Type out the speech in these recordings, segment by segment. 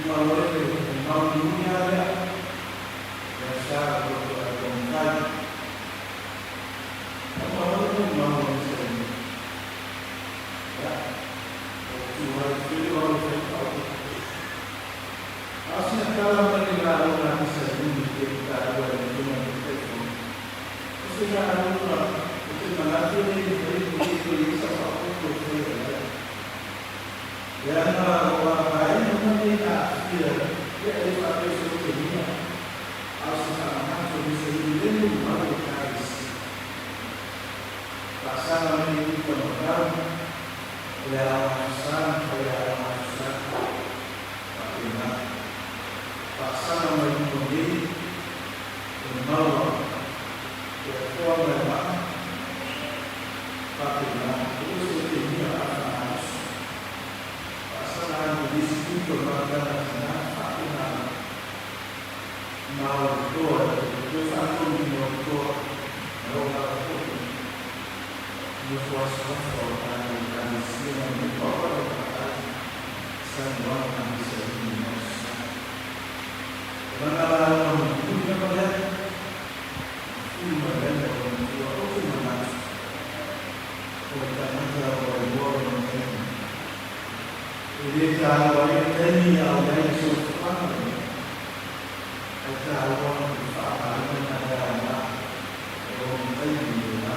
Malo le mauliuina lea ia sa o lo o tai. Malo le mauliuina. Ya. O tu ai fili o le fai pau. Asia kala mai la o na sa ni ke ta o le tuna te te ko. O se na aluna o te manatu le ni fai ni ke ko i sa fa o ko te le. Ya na o a ai no ni a fia ke e fa pe so te ni a se fa manatu ni se ni le ni ma le kai si. Pasana ni ni ko no ka le a san le a san papena. Pasana mai ni ni e maua e toa mai ma papena. O se te ni a fa aso. Pasana ni ni si ko ma ka na papena. Ma o toa e fa ko ni o toa. O ka ko. No foi só faltar a cima do próprio San Juan nossa. Mana punya pada uma bela uma manatu. O tagata o le mo E le tāua e taimi au nei soifua ai tāua i whaamaina na rea ma o mo taimi e nā.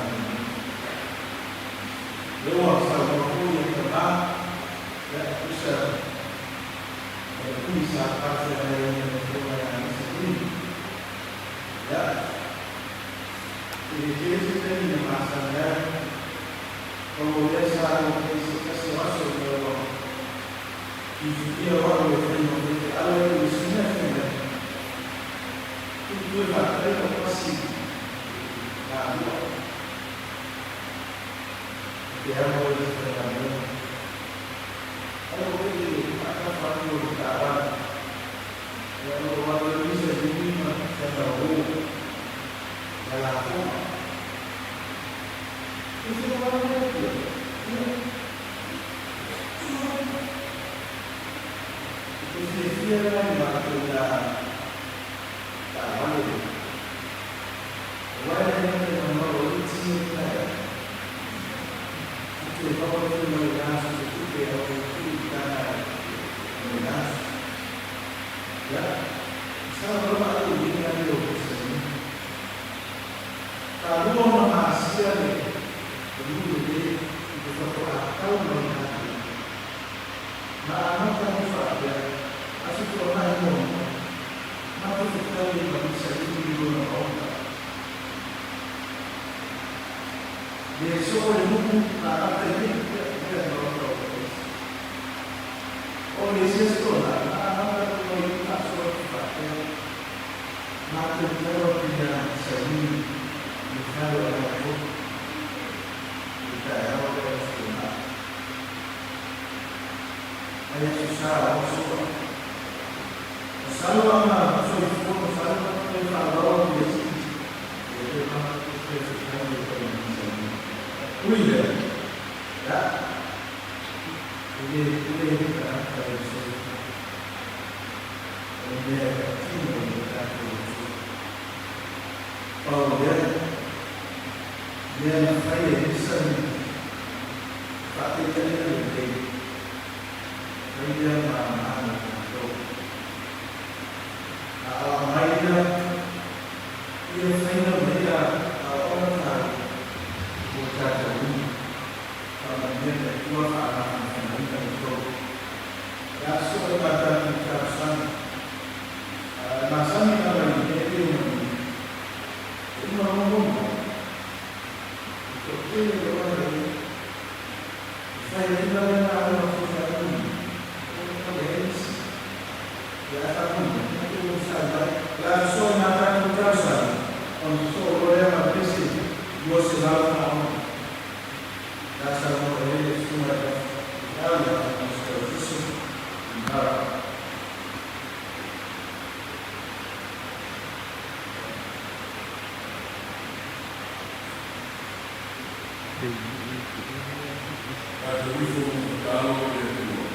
Lewa sa waku i te mā, ia kusa o le kui sa pātea nei e me tōna ia nisi kui. Ia, i le kere se taimi na māsa mea, o mo lea sa o te se kasi o aso i o i whitia waru e whai mo te ala e i sina whai mai. Tu tue whātai o pasi nā lua. Te amo i te whai mai. Ai o te whakawha atu o te tāwana. Ia o waru e misa i nima whana o ia la koma. I te waru e te. Ia. Te whiawhia rai mātou nā tāwale. O wai nei te mamau o i tino taia. I te whakawhi mai rātou te tupe au te tū tāna mai rātou. Ia, i sa rawa atu i ngā reo o te ni. Ka rua ona māsia le o nū le i te whakawā tau mai rātou. Nā amata he whātea, atu toa mahi mōna, mā te whakatau i ma Lisa i lona maota. Le so le nuku nā ata i nei pia pia maota o Christ. O le sesto la, nā amata toa i ka soa te whātea, mā te whakatau pia Lisa i le whare o nā toki, i tae awa o te nā. Ai aso sa o soa. O salua ma soifua ma salua toe faaauau atu i asi ia toe manatu toe fetau i toe misa ni. Ui lea, ia, e le pule le tagata i le soifua. O le mea e patino i le tatou Atua. Pau lea, mea na fai e misa ni faataitaiga lelei. Fai lea ma mana tatou. A ala mai ia, ia whaina mai a ona tau o tātou umi, whakamania te Atua whaanawhanawhanaina i tou. E aso e tātou ki tausaga. A masani ana i he reo manu, e uma ngongona, i to tele roa reo, i whai ringaringa ana ko te umi, o te isi. Ia whakamana, te umi whai La so na tatou tausaga, ona so o lea ma pese 206. La sa mo e le suma e Italia na Scotiso i Mara. Tatou ifo mo tatalo i le Atua.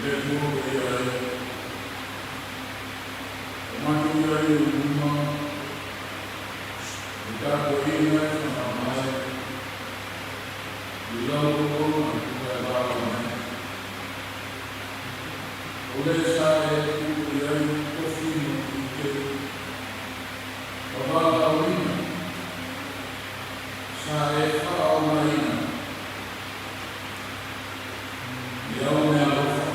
Le Atua paia e, o matou i ai i ou luma, i le tapuaiga e faamamae i lau auauna ua e valaau mai. O le sa e tuu i ai tofi ma tiute ma valaauina, sa e faaaogaina i au meaalofa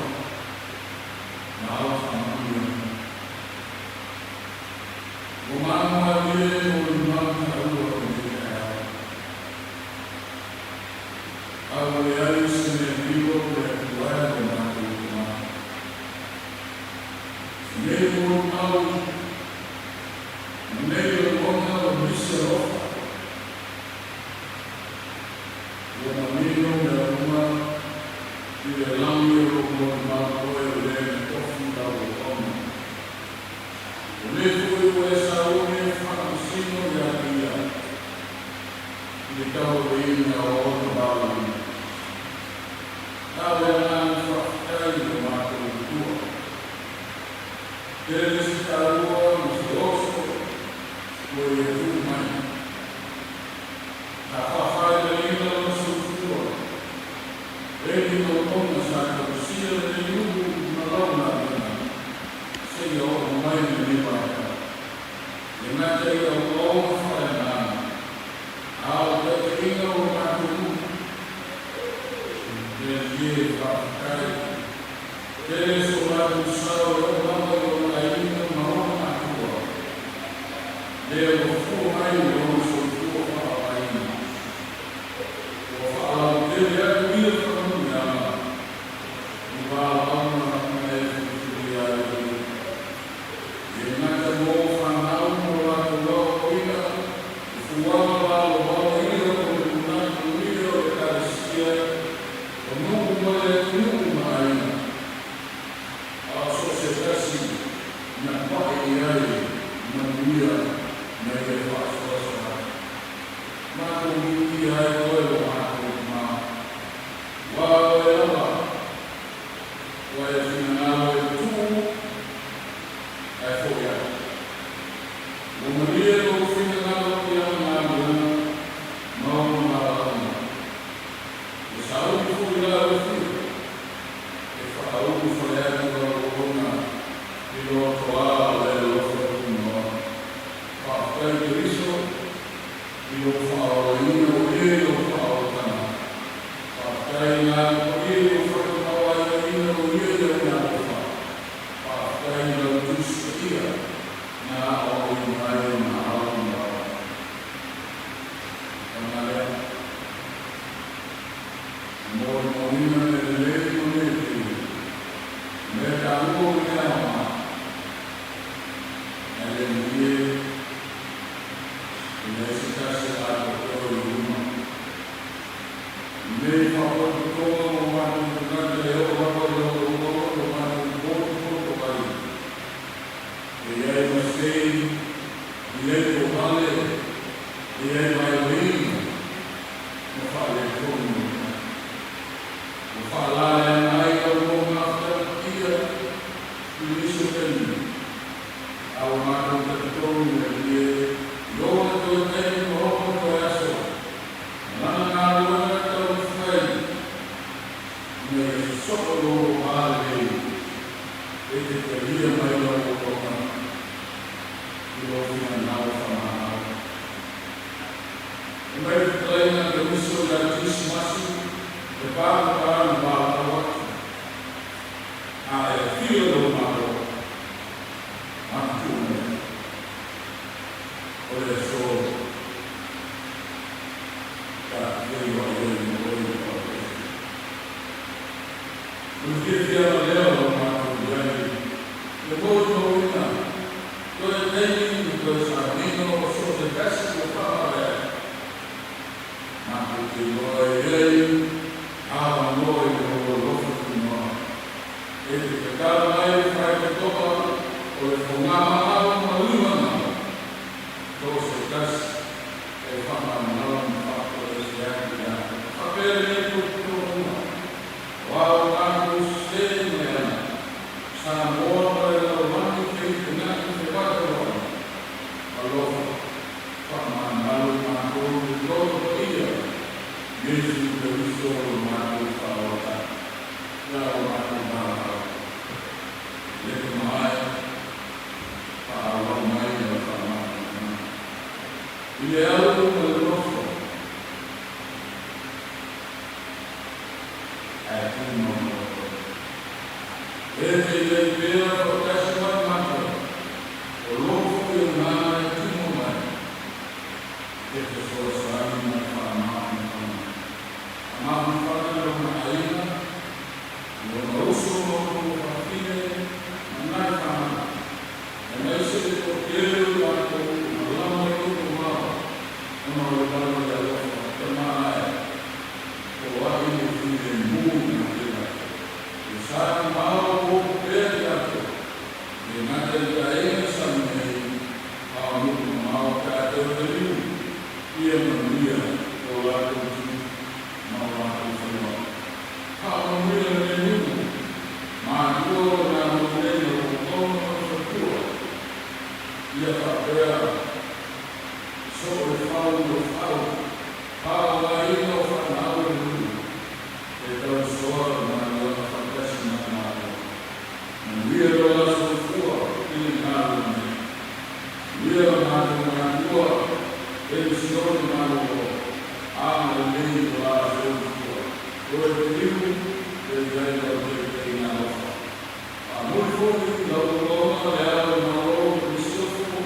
ma au faamanuiaga. Ua manumalie molimau taua i lenei taeao. A ua leai se mea lilo le Atua e lo matou Tama. O nei molimau ma nei lagona o nisi alofa, ua manino mea uma i le lagi o lou molimau oe o le na tofi lau auauna. O le foi ua e sauni e faamasino ia te ia i le tauaveina o ona valaauina. A o le agaga faafetai i lo matou Atua. Tele se taua ma se oso ua ia tuu mai. Sa faafaileleina lona soifua e ni maumauna sa tausia lenei nuu ma lona avega seia oo mai lenei vaitau. E gata i auauna faaleagaga, a o le taitaiga o lo matou nuu. Le Alii e, faafetai. Tele so latou sao e oo lava i ona aiga ma ona matua, lea ua fua mai i lona soifua faaogaina. Ua faalautele atu ia faamanuiaga i valaauga na e filifilia ai oe. E gata mo fanau ma lo latou aoaoina i fuaga valovalo ia o le lumanai manuia o Ekalesia, o nuu ma le atunuu ma aiga, a o so o se tasi na pai i ai manuia na ia faasoasoa atu. Matou viia ai oe lo matou Tama, aua o oe lava ua e finagalo e tuu ae foi atu. Ua malie lou finagalo i ana galuega ma ona valaauga. Ua sauni foi lau afio e faaulu fale atu lau auauna i lo atoa o le alofa tunoa. Faafetai Keriso i lou faaolaina ua i ai lau faaolataga. Faafetai i Agaga Paia i lou faitaumaoa aiaiga ua i ai au meaalofa. Faafetai i lau Tusi Paia na aoaoina ai ona ao ma ao. Paga lea, e molimauina mea lelei ma mea tele, mea taua ma mea aoga, ae le malie e leai se tasi o atoatoa i ou luma. I nei faapotopotoga ma o matou tagata e oo lava i lau auauna ua matou potopoto ai, e i ai ma sei, e i ai tou hale, e i ai vaivaiga ma faaletonu o le tagata. Ua faalaleaga ai lau maumafuta paia i nisi o taimi, a ua matou talitonu le Alii e, i ona toe taimi ma ona toe aso, ma lana galuega taumafai ina ia sosoo lou va lelei e te talia mai lau auauna i lou finagalo faamagalo. E mai le fetalaiga a Keriso ia Kerisimasi, le pāpā na valaau atu, a e afio i lou Malo, matutu mai ai. O le aso ta te feiloai ai ma oe i le Parataiso. O le fiafiaga lea o lo matou i ai, le molimauina toe taimi ma toe sauniga o so o se tasi ua faavae atu. Matou te iloa e i ai avanoa i lou alofa tunoa. E te tatala mai le faitotoa o le fogamagalo ma limagalo, so o se tasi e faamalamalama ma faatoese atu ia te. Faapea lenei potopotoga uma, o a o matou sese ma le Ae tumau mai oe. E te i ai pea faatasi mai matou, o lou foi agaga e tumu mai, e fesoasoani ma le faamafanafana. Faamafanafana i lona aiga, i lona uso ma lona fafine ma nai fanau, aemaise le toatele o i latou e malama i nuu mamao ona o le vala i le alofa e maea foai le filemu ia te latou. Ia sa mamao o opo pea i latou, e le gata i le aiga i sami nei, a o nuu mamao pe a teu le liu, ia manuia o latou tiute ma o latou faiva. Faamanuia lenei nuu, matua o le malo nei o lou ona ma le faletua, ia faapea soo le fau i o fau, faaaogaina o fanau e le nuu e tausoa le galuega faatasi ma le Malo. Manuia lo la soifua i le galuega nei. Manuia lo matou matua penisione malolo agalelei i lo la soifua. Oe te liu e i ai lau taitaiga alofa. Faamuli foi lau auauna le Ao o le Malo ma le Masiofo,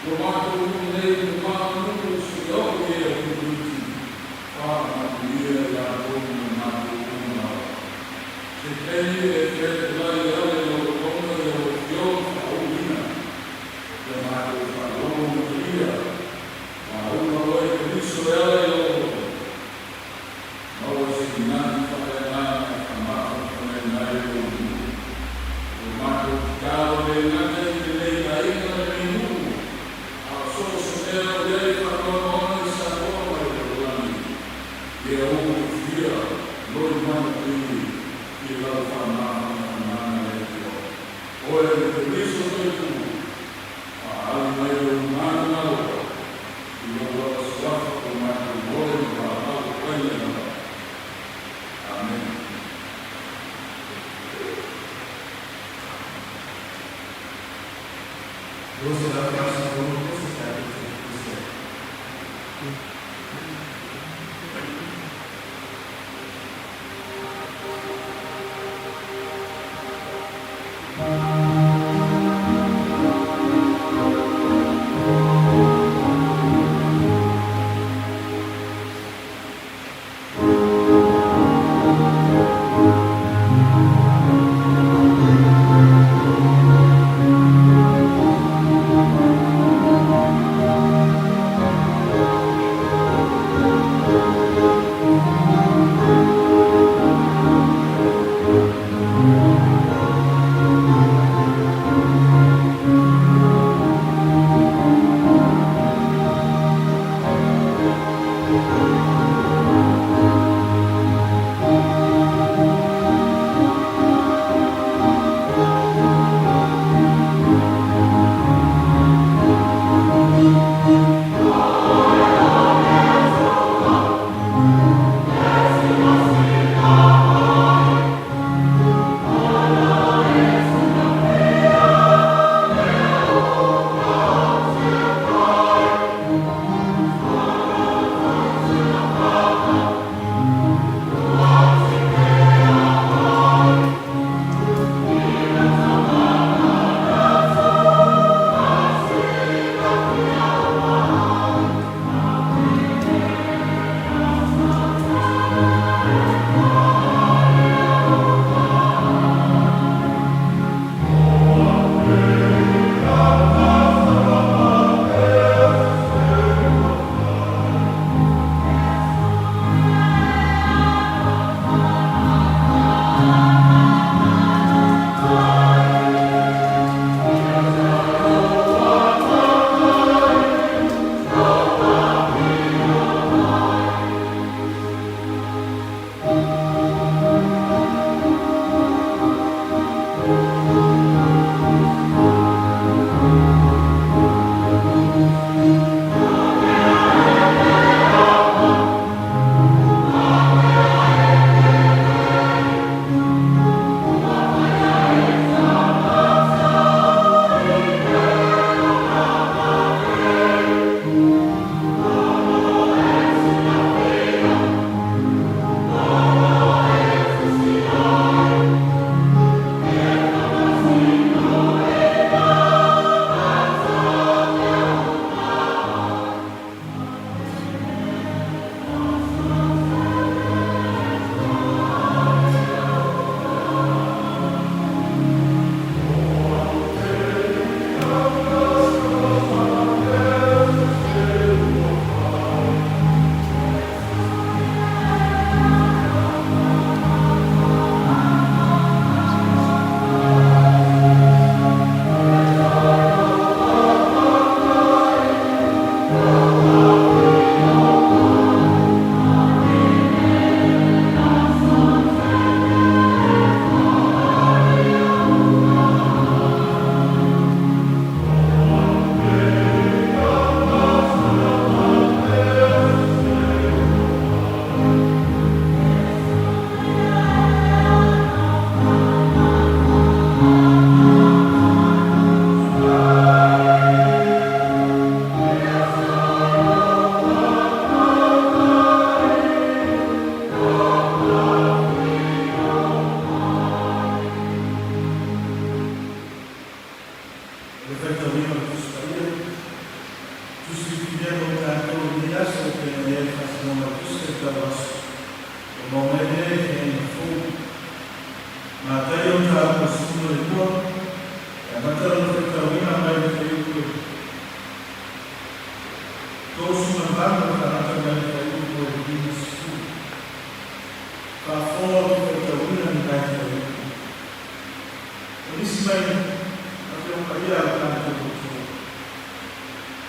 lo matou nuu nei i le ma nuu seia oo i e o Kutuiti, faamanuia i latou ma matou uma lava. Se taimi e fetuai ale lau auauna i lau Afioga faauluina, ia matou faalogo ma talia, lauga oe Keriso e ala i lau auauna. Maua se manatu faaleagaga e faamafanafanaina ai lou nuu. O le matou tatalo e le gata i lenei aiga ma lenei nuu, a o so o se mea o i ai faanoanoaga i Samoa ma le lalolagi, ia utufia loimanu pili i lau faamafanafanaga le Atua. Oe le Keriso toitū, faaali mai lou manu alofa i lou lava suafa ua matou ole ma valaau ai i le lava. Amene. 283 se tatou te tutusa ai. Mai Afioga Paia a le tatou Atua.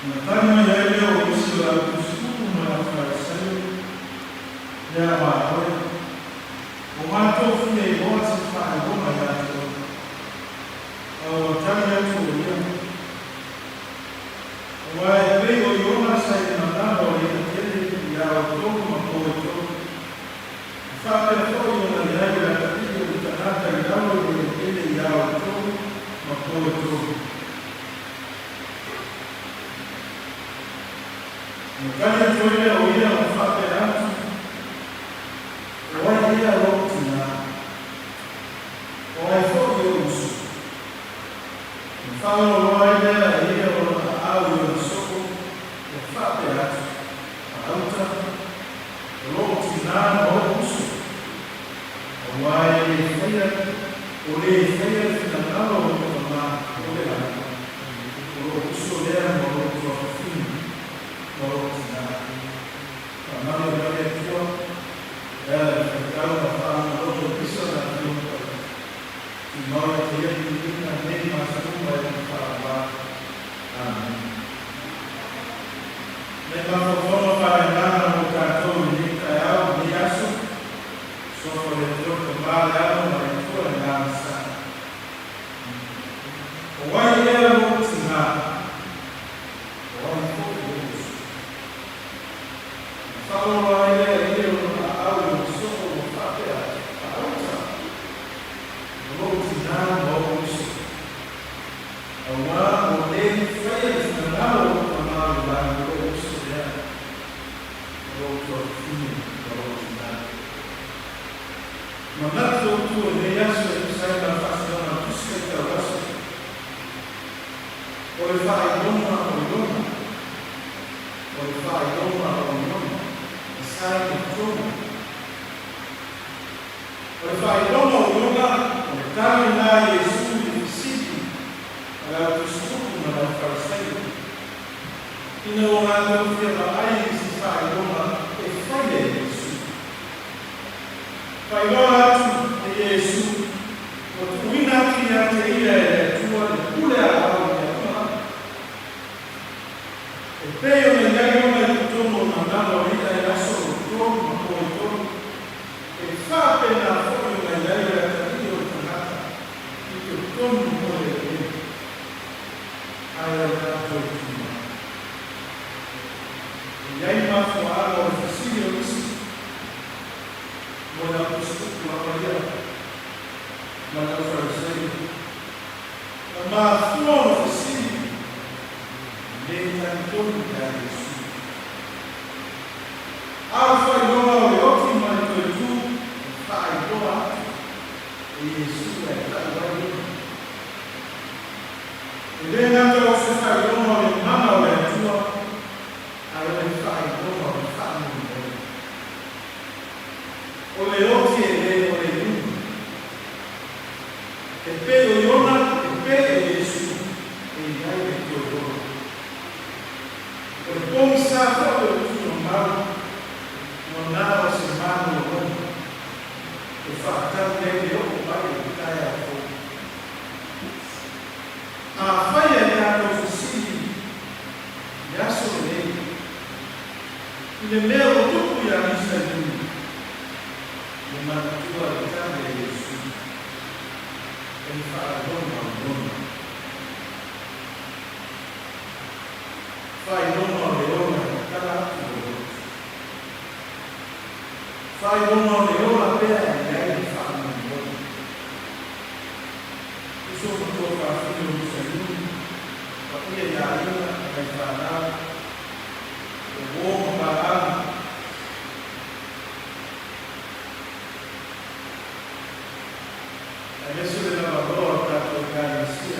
Ona tali mai ai lea o nisi o le au tusitupu ma le au Farisai ia matou, Ua matou fia iloa se faailoga ia te oe. A ua tali atu o ia, Aua e pei o Iona sa i le manava o le i'a tele i ao e tolu ma po e tolu, e faapea foi ona i ai le atalii o le tagata i lalo i le eleele i ao e tolu ma po e tolu. Ona tali atu ai lea o ia ma faapea atu, O ai ea lou tinā? O ai foi ou uso? Ona faaolooloa ai lea e ia lona aao i ona soo, ua faapea atu, Faauta, o lou tinā ma ou uso, aua e le faia, o lē faia le finagalo o le Tamā o le lagi, o lou uso lea ma lou tuafafine ma lou tinā. Faamanuia mai le Atua e ala i le faitau ma faalogologo i misa o le Afioga Paia. Tumau ia te ia le viiga nei ma aso uma e lona faaauau. Amene. Nei mafaufauga faaleagaga mo tatou i lenei taeao i lenei aso, Suafa o le Atua le Tama, le Alo ma le Atua le Agaga Saga. O ai ea lou tinā? O ai foi lou uso? Ona faaoloa ai lea e ia lona aao i lona soo ua faapea atu, Faauta, o lou tinā ma ou uso. Aua o le faia le finagalo o lou Tama o le lagi o lou uso lea, o lou tuafafine ma lou tinā. Manatu ou tu i lenei aso e tusa ai ma le faasinoga a le Tusi Faitau Aso, o le faailoga o Iona, o le faailoga o Iona, the sign of Jonah. O le faailoga o Iona, o le tali lena a Iesu i le fesili a le au tusitupu ma le au Farisaio, ina ua latou fia vaai i se faailoga e faia e Iesu. Faailoa atu e Iesu, ua tuuina atu ia te ia e le Atua le pule aao i mea uma lava. E pei ona i ai Iona i totonu o le manava o le i'a i aso e tolu ma po e tolu, e faapena foi ona i ai le atalii o le tagata i totonu o le eleele. Ae o le tatou itumalo. E i ai mafuaaga o le fesili o nisi mo le autusitupu lava ia ma le aufarisaio. Na mafua ona fesili le talitonu ia Iesu. A o le faailoga o le oti ma le toe tu e faailoa atu e Iesu ae tau ai Iona. E le gata o se faailoga o le mana o le Atua, ae o le faailoga o le faamoemoe. O le oti e le o le iuga. E pei o Iona, e pei o Iesu, e i ai le toe ola. O le pogisa foi o le tuuina mau, ua na o se malologa e faatali ai le oo mai o le taeao fou. Afai a tatou fesili i le aso lenei i le mea ua tupu iā Misa i luna, Ia manatua le tali a Iesu e le faailoga o Iona. Faailoga o le ola e tatala atu le loto. Faailoga o le ola pea e i ai le faamoemoe. Uso matua faafili o Misa Yuni, paia i aiga ma i fanau, o uo ma paaga. Aemaise le lavaloa o le tatou Ekalesia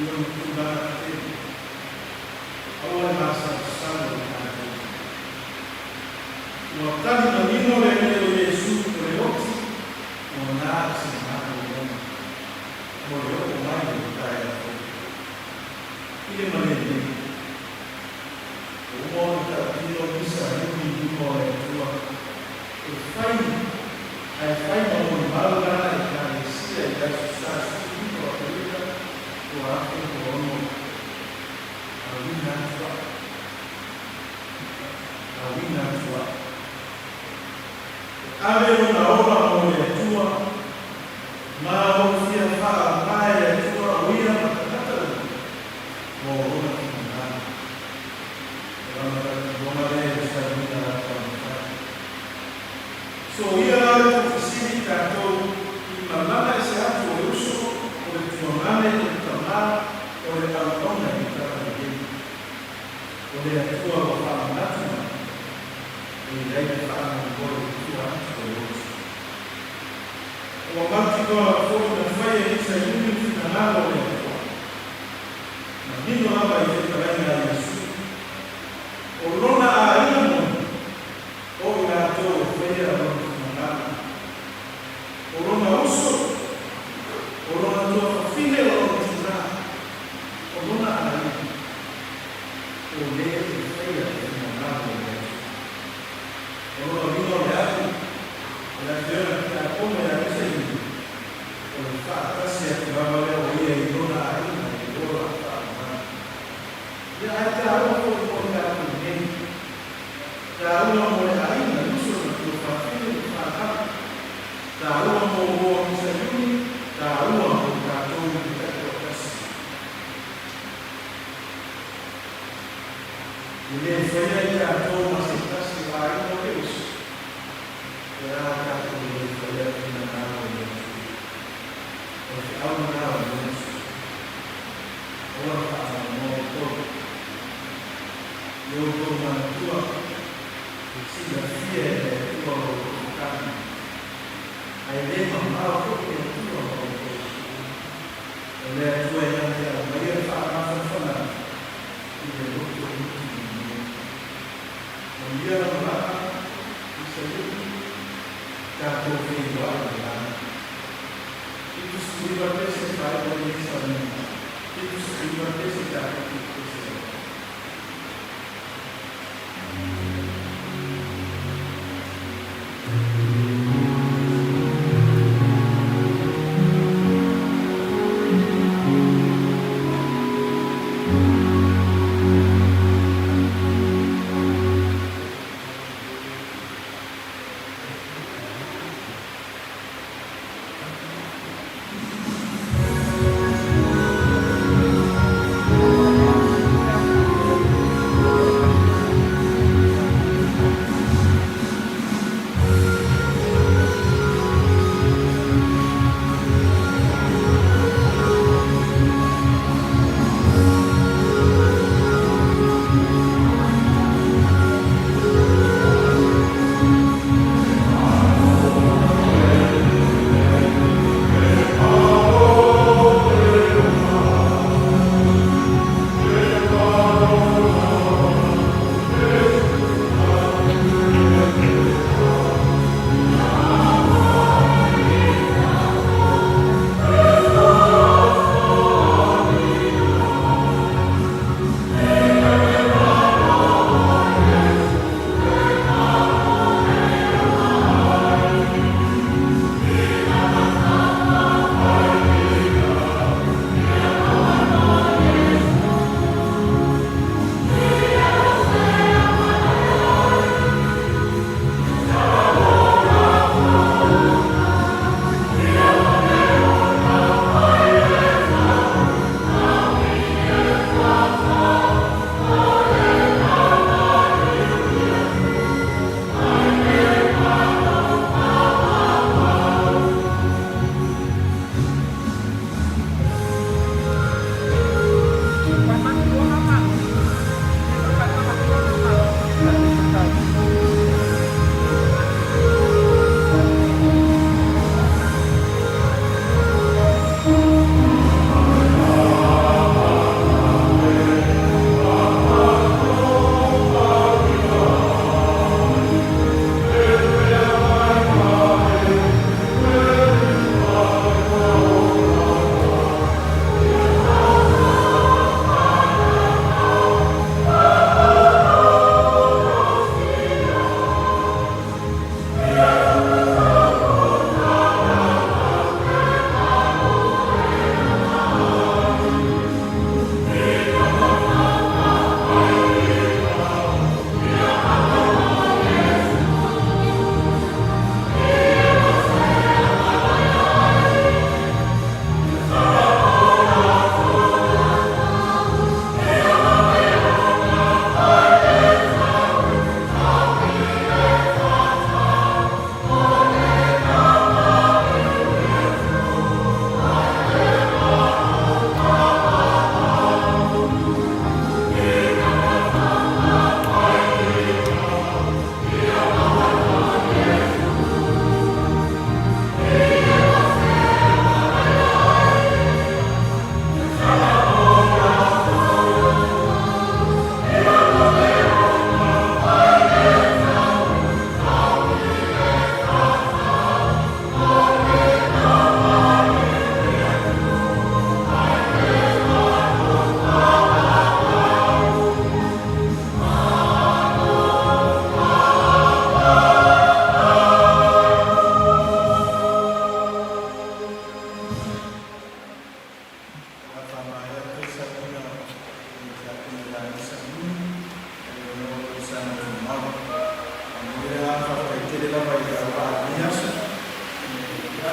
i ona tulaga tetele. Aua le masalosalo o le tatou. Ua tali manino le Alii o Iesu o le oti ua na o se malologa mo le oo mai o le taeao fou. I le malele. Ua uma ona tautino misa iuli i luma o le Atua e fai ae fai ma molimau lana Ekalesia i le Aso Sasu. 2006 auina atu ai, auina atu ai. E ave lona ola mo le Atua, ma o fia faaoga e le Atua o ia ma tagata uma mo lona finagalo. O lana talitonuga lea i le sauniga a taumafai. So ia la le tuufesili i tatou i malaga ese atu o le uso, o le tuagane, o le tamā, o le auauna i le Tala Lelei. O le Atua ua faamanatu mai, e i ai le faamoemoe i tua atu o le oti. Ua mautinoa lava foi na faia e Isa Iuni le finagalo o le Atua. Manino lava i fetalaiga a Iesu, o lona aiga moni, o i latou e faia lona finagalo, o lona uso, o lona tuafafine, o lona tinā, o lona aiga, o lē e faia le finagalo o le Atua. O lona uiga o le alu o le Afioga Tiakono ia Isaia, o le faatasi atu lava lea o ia i lona aiga i le ola faamamalu. Ia ae taua foi mo i tatou nei. Taua mo le aiga i uso na tuafafine ma fanau. Taua mo uo Isaiuni, taua mo i tatou i le taitoatasi. E le faia i tatou ma se tasi o aiga o Keriso, pe a tatou le faia le finagalo o le Atua. O le feau lena o lenei aso. Aua le faanoanoa outou. Ia outou manatua, e silafia e le Atua lo outou fokaga, ae le mamao foi le Atua ma outou. O le Atua e na te aumaia le faamafanafanaga i le loto mutumanuia. Manuia lau malaga i Saioni, tatou feiloai i le lagi. 79 pese faaiu ai lenei sauniga, 79 pese tatou pese ai.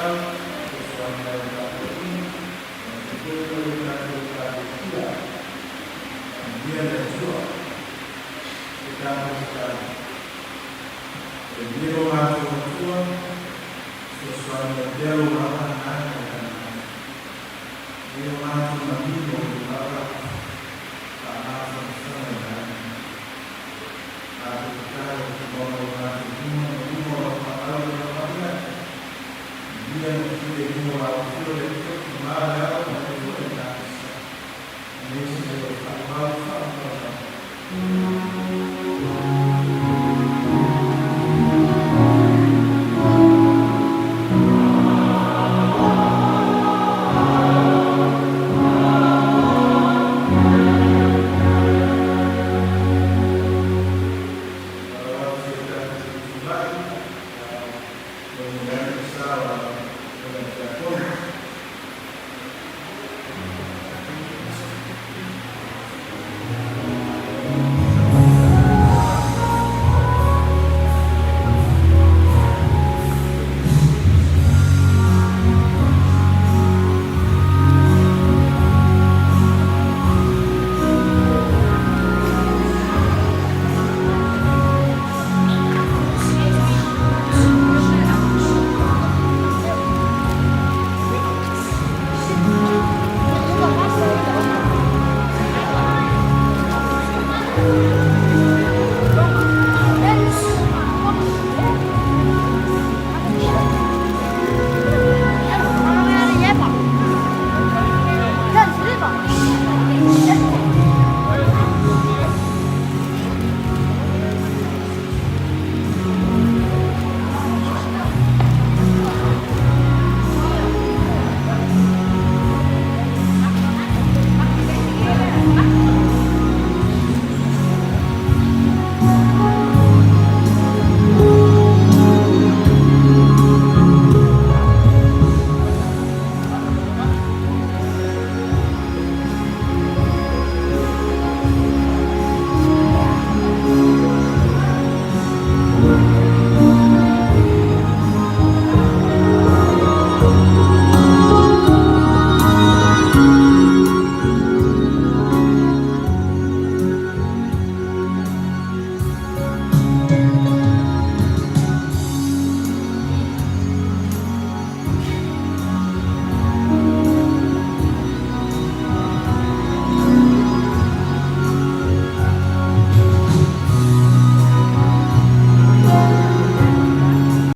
tatau fesoasoani mai i tatou uma, aemaise foi o le tatou Ekalesia. Faamanuia le Atua. Se tatou tatalo. E le o matou Atua, fesoasoani mai pea lou Agaga i le ina ia matou manino i lou lava faamafanafana i lagi. Matou tatalo ona o matou lima ma luma o lau faaalo i lau faamai. Manuia ma filemu o lau afio le Atua, Tama, le Alo ma le Atua i le Aso. Aemaise o le faaaloalo faamalamalamaaga.